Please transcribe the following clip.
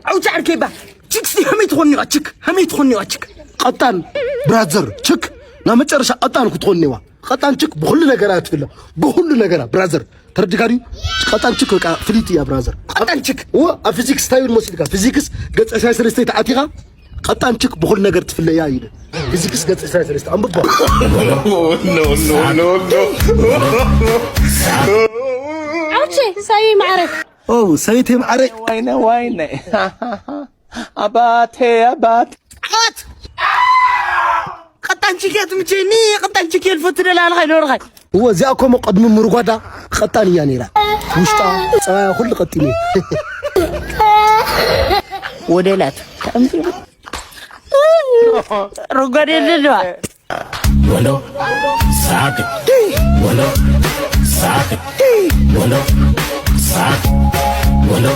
ኣውጭ ዓርከይባ ችክ ሲ ከመይ ትኾኒዋ ችክ ከመይ ትኾኒዋ ችክ ቀጣን ብራዘር ችክ ናብ መጨረሻ ቀጣን ክትኾኒዋ ቀጣን ችክ ብኩሉ ነገራ ትፍለ ብኩሉ ነገራ ብራዘር ተረዲካ ድዩ ቀጣን ችክ በቃ ፍልይቲ እያ ብራዘር ቀጣን ችክ እዎ ኣብ ፊዚክስ ታይብል መሲልካ ፊዚክስ ገጽ ዕስራ ሰለስተ ተዓቲኻ ቀጣን ችክ ብኩሉ ነገር ትፍለ እያ ይብል ፊዚክስ ገጽ ዕስራ ሰለስተ ኣንብቦ ኣውቼ ሳይ ማዕረ ኦ ሰበይተይ ማዕረ ዋይነ ዋይነ ኣባቴ ኣባት ዓወት ቀጣን ችክ እያ ትምቸኒ ቀጣን ችክ እየ ልፈቱ ደላ ኣለኻ ይነበርኻ እወ እዚኣ ኮሞ ቅድሚ ምርጓዳ ቀጣን እያ ነይራ ውሽጣ ፀባያ ኩሉ ቀጢኑ እዩ ወደላት ረጓድ የለለዋ Wando, sabe? Wando, sabe? Wando, sabe? Wando,